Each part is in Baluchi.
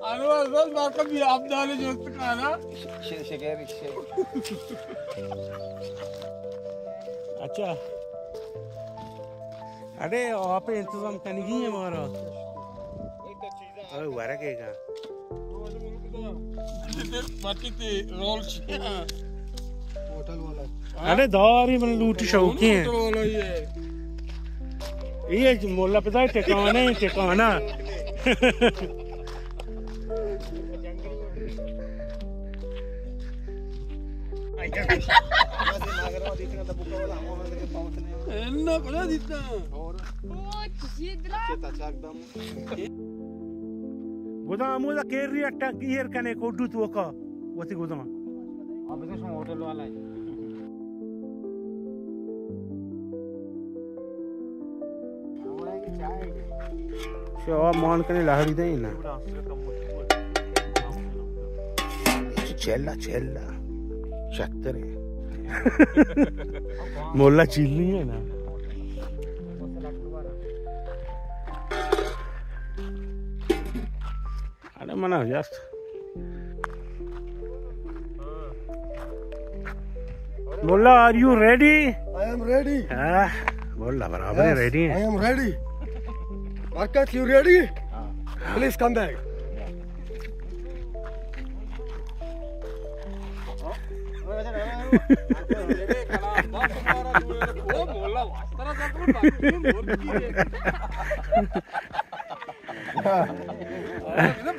انور بس بات بھی آپ دارے جوست کانا۔ ش-، شکر، شکر۔ اچھا۔ ارے، آپ انتظام کنگی ہے مارا۔ اے ورگ ہے گا۔ باقی تے رول چیا؟ ہوٹل والا۔ ارے داری من لوٹی شوقی ہیں۔ ہوٹل والا ہی ہے۔ یہ مولا پتا ہے ٹھکانا ہے، ٹھکانا۔ انہاں کجا دیتا؟ گداں ہمودا کیری اٹک ایر کنے کوڈو توکا وتی گداں۔ ہاں، بزن شما ہوٹل والا ہے۔ شما مان کنے لہڑی دے نا۔ چیلا، چیلا۔ شتر ہے۔ مولا چیل نہیں ہے نا۔ ارے منا جست۔ مولا، are you ready? I am ready. ہاں، مولا برابر ہے، yes, ready ہے۔ I am ready. برکت، you ready? ہاں۔ Please come back.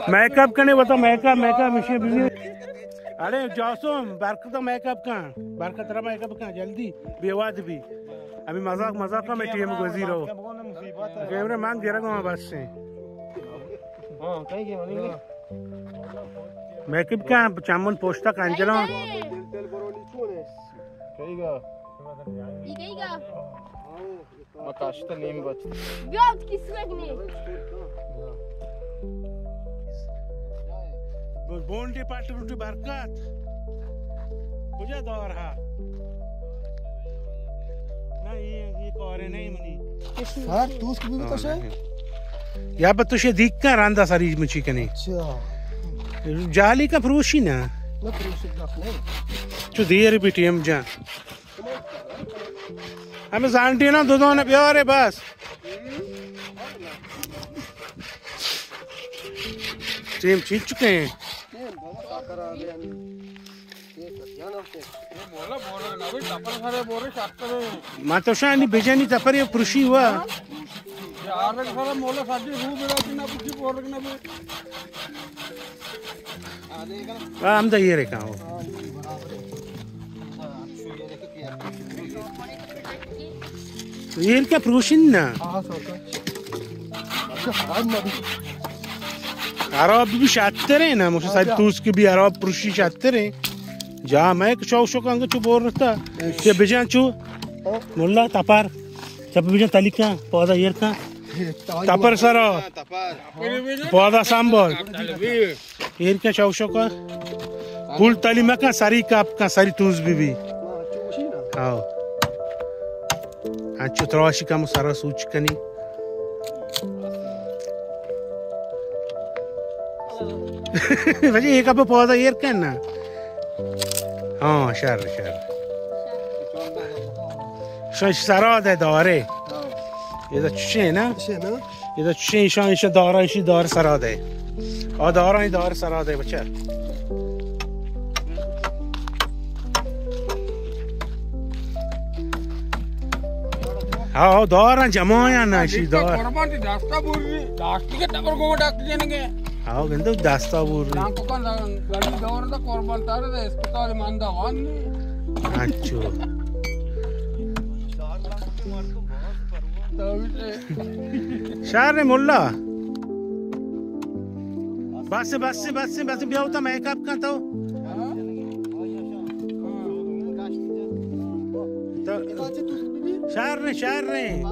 Make up کنے بتا، میک اپ، میک اپ مشے بزی۔ ارے جاسم، برکت میک اپ کن، برکت را میک اپ کن جلدی، بے واد بھی۔ ابھی مذاق، مذاق میں ٹیم گزی رہو۔ کیمرہ مان گرگ ہوں بس سے۔ ہاں، کہیں گے منی۔ میک اپ کن، چمن پوشتا کنجلا۔ کئی گا؟ ای کئی گا؟ ما کاشت نیم بچ۔ بیا ات کسوک نی۔ بونڈی پاٹ روٹی برکت۔ کجا دور ہا؟ نہ، یہ، یہ کارے نہیں منی۔ سر، توس کی بھی تو شے؟ یا بہ تو شے دیکھ کن رندا سری مچی کنی۔ اچھا۔ جالی کا پروشی نا۔ نہ پروشی کا نہیں۔ چو دیر بھی ٹیم جان۔ ہمیں زانٹی نا دو دو نے بیارے بس۔ ٹیم چیز چکے ہیں۔ ما تو شانی بجانی تپری پرشی ہوا۔ ہاں، ہم دا یہ رکھا ہو۔ ایر کہ پروشن نا۔ خراب بھی شاتر ہے نا، مجھے ساری توس کی بھی خراب پروشی شاتر ہے۔ جا میں چو شو کنگ چو بور رہتا۔ یہ بجان چو۔ مولا تپر۔ تپ بجان تلیکا، پودا ایر کا۔ تپر سرا۔ پودا سامبول۔ ایر کن چو شو کن۔ پول تلی مکن، سری کپ کن، سری توز بی بی۔ آو۔ انچو تراشی کم سرا سوچ کنی۔ بجے ایک اپ پودا ایر کن نا۔ ہاں، شر، شر۔ شش سرا دے دارے۔ ادا چشیں نا؟ چشیں نا؟ ادا چشیں ایشان، ایشان دارا، ایشی دار سرا دے۔ آ دارا، این دار سرا دے بچہ۔ ہاں، ہاں، دارا جمایا نا، ایشی دار۔ قربان تی دستا بوری، دستی کے تبر گوما ڈاکٹر جنگے۔ ہاں، گندو دستا بوری۔ نام کو کن گاڑی دور دا قربان تارے دا اسپتال ماندا وان نی۔ اچھو۔ شہر نے ملا۔ بس، بس، بس، بس، بیا ہوتا میک اپ کا تو۔ تو شہر نے، شہر نے۔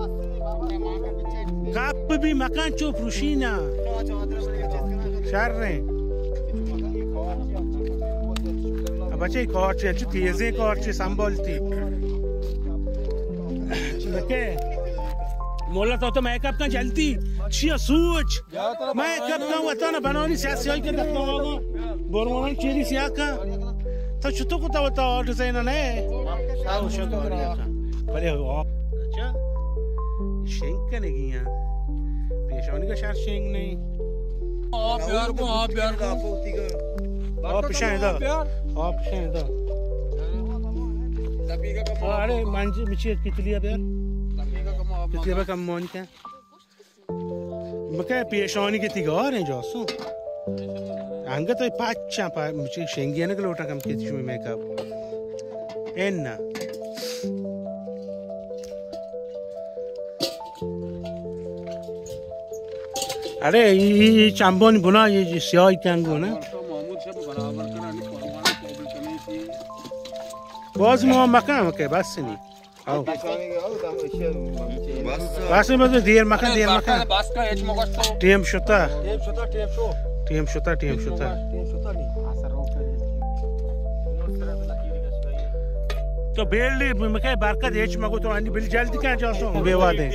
کپ بھی مکان چو پروشینا۔ شہر نے۔ بچے کارچے، چو تیزیں کارچے سنبھالتی۔ بکے۔ مولا تو تو میک اپ کن جلدی۔ چیا سوچ؟ میک اپ کن وطن بنانی سیاہ سیاہی کن دکھتا ہوگا۔ برمونان چیری سیاہ کن۔ تو چطور کو تو تو ڈیزائن نے؟ ساو شکر۔ بلے اچھا۔ شنگ کنگی ہیں۔ پیشانی کا شر شنگ نہیں۔ آپ یار کو، آپ یار کو۔ آپ پیشانی دا۔ آپ پیشانی دا۔ ارے مانجی مچی کتلی بیار۔ کتلی بکم مونی کن۔ مکہ پیشانی کے تیگار ہیں جاسو۔ انگت پاچا پا مچی شنگی نے لوٹا کم کیتی شمی میک اپ۔ این نا۔ ارے، ای، ای، ای چمبانی بنا، یہ جی سیاہی کنگو نا۔ باز ما مکان مکہ بس نہیں۔ آؤ۔ بس، بس، دیر مکن، دیر مکن۔ بس کا ایچ مگوش تو۔ ٹیم شتا۔ ٹیم شتا، ٹیم شو۔ ٹیم شتا، ٹیم شتا۔ ٹیم شتا نہیں۔ تو بیل مکہ برکت ایچ مگو تو انی بل جلد کن جاسو بے وادے۔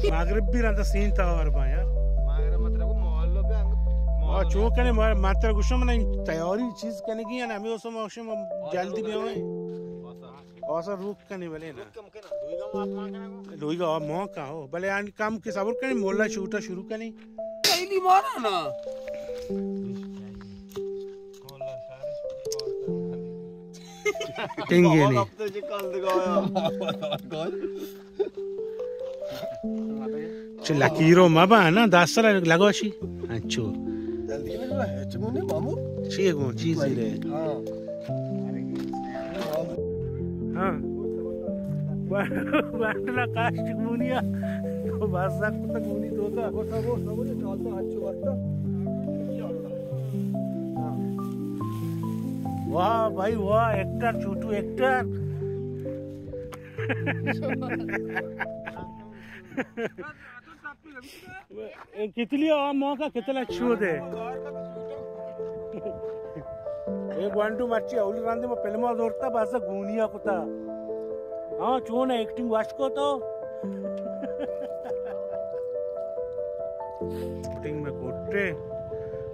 مغرب بھی رندا سین تا اور با یار۔ مغرب مطلب محلو پہ۔ آ، چون کنے مار-، ماتر گوشم نا تیاری چیز کنگی ہے نا، ہمیں اسم جلدی بیاویں۔ آسا روک کنی بلے نا۔ لوئی گا آپ مان کنا۔ لوئی گا آپ مان کا ہو۔ بلے آن کم کے صبر کنی، مولا شوٹا شروع کنی۔ پہلی مارا نا۔ ٹنگے نہیں۔ چہ لکیرو مبا نا، دست را لگوشی۔ انچو۔ جلدی نہ کرو، ہچ گون نہیں مامو۔ چی گون، چی زیرے؟ ہاں۔ ہاں۔ بانڈلا کاشت گونیا۔ تو بازار کو تک گونی تو کا۔ واہ بھائی واہ، ایکٹر، چھوٹو ایکٹر۔ اے کتلی آ موقع کتلا چو دے۔ اے گوانڈو مرچی اولی رندے ما فلما زورتا، بس گونیا کتا۔ ہاں، چون ایکٹنگ واش کو تو۔ شوٹنگ میں کوٹے۔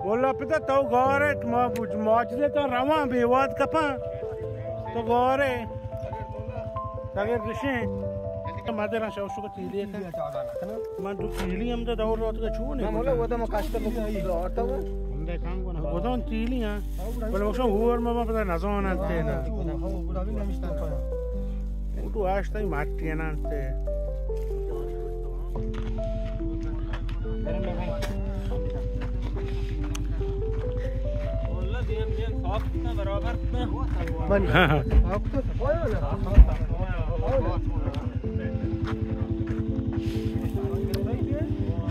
مولا پتا تو گارے، ما ماجدے تا رواں بے واد کپاں۔ تو گارے۔ تاکہ دشیں۔ مادر شو شو تیلی ہے۔ من دو تیلی ہم تو دور روت کا چون ہے۔ مولا وہ تو ما کاشت کو آتا ہوں۔ ہم دے کام کو نا۔ وہ تو تیلی ہیں۔ بلے وشو ہور ما پتا نزان انت نا۔ وہ تو آشتا ہی ماٹی ہے نا انت۔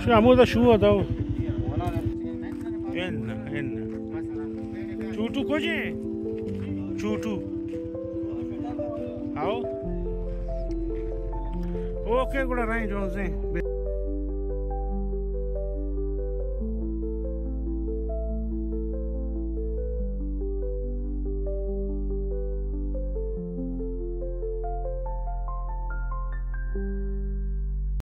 شو ہمودا شو دو۔ ان، ان۔ چوٹو کجے؟ چوٹو۔ آؤ۔ اوکے، گڑا رہیں جونزیں۔